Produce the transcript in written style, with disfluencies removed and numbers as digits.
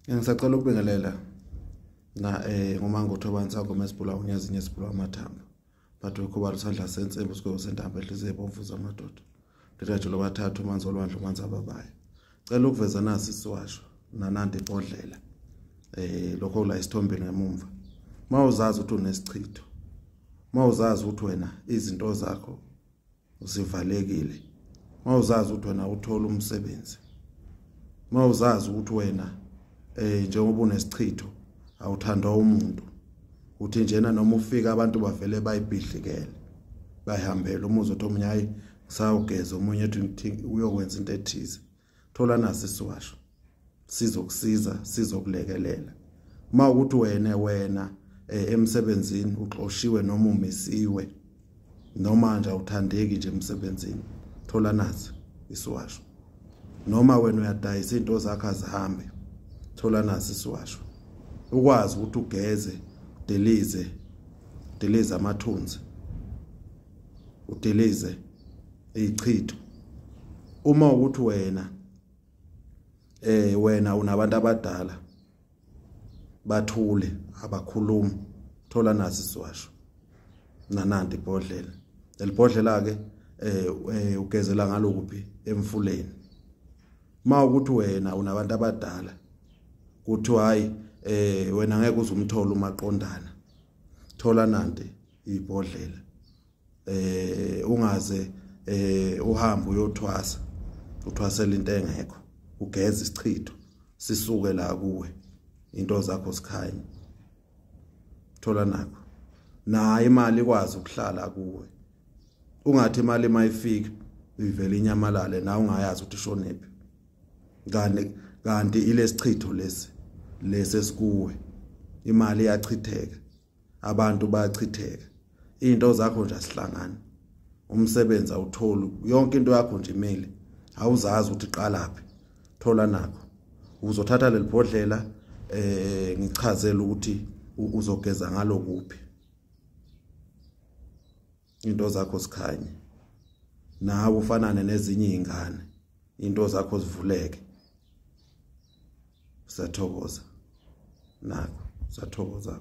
Ngisacela ukubingelela na ngoMangotho abansangoma esibulawa unyazinye esibulawa amathambo. Bathi ukhubalo sandla sensimbi sigwebo sentambo ehliziyo ebomvu zamadoda. Ndirajo lobathathu manzi olwandle manzi ababayo. Cela ukuveza nasi isiwasho nananti ibhodlela. Lokho la isithombeni ngemumva. Mawuzazi ukuthi unesichitho. Mawuzazi ukuthi wena izinto zakho zivalekile. Mawuzazi ukuthi wena uthola umsebenzi. Mawuzazi ukuthi wena njengoba unesichitho awuthandwa umuntu. Uthi njena noma ufika abantu bavele bayibhidlikele. Bayihambele umuzi othi omunye hayi ngisawugeza omunye ethi uyokwenza into ethize. Thola nasi isiwasho. Sizokusiza, sizokulekelela. Uma ukuthi wena emsebenzini uxoshiwe noma umisiwe noma nje awuthandeki nje emsebenzini, thola nasi isiwasho. Noma wena uyadayisa into zakho azihambe, thola nasi isiwasho. Ukwazi ukuthi ugeze, udelize amathunzi, udelize ichitho. Uma ukuthi wena wena unabantu abadala bathule abakhuluma, thola nasi isiwasho nananti ibhodlela. Lelibhodlela ke ugezela ngalokuphi emfuleni. Uma ukuthi wena unabantu abadala kuthiwa hayi wena ngeke uzumthola umaqondana, thola nanti ibhodlela. Ungaze uhambe uyothwasa, uthwasela into engekho, ugeze isichitho sisuke la kuwe, into zakho sikhanye. Thola nakho nayo imali ikwazi ukuhlala kuwe. Ungathi imali mayifika ivele inyamalale na ungayazi ukuthi ishonephi. Kanti ilesichitho lesi esikuwe, imali iyachitheka, abantu bayachitheka, into zakho nje asihlangani, umsebenzi awutholi, yonke into yakho nje imile, awuzazi ukuthi iqalaphi. Thola nakho. Uzothatha lelibhodlela ngichazele ukuthi uzogeza ngalo kuphi, into zakho sikhanye, nawe ufanane nezinye izingane, into zakho zivuleke. Sathokoza nakho, sathokoza.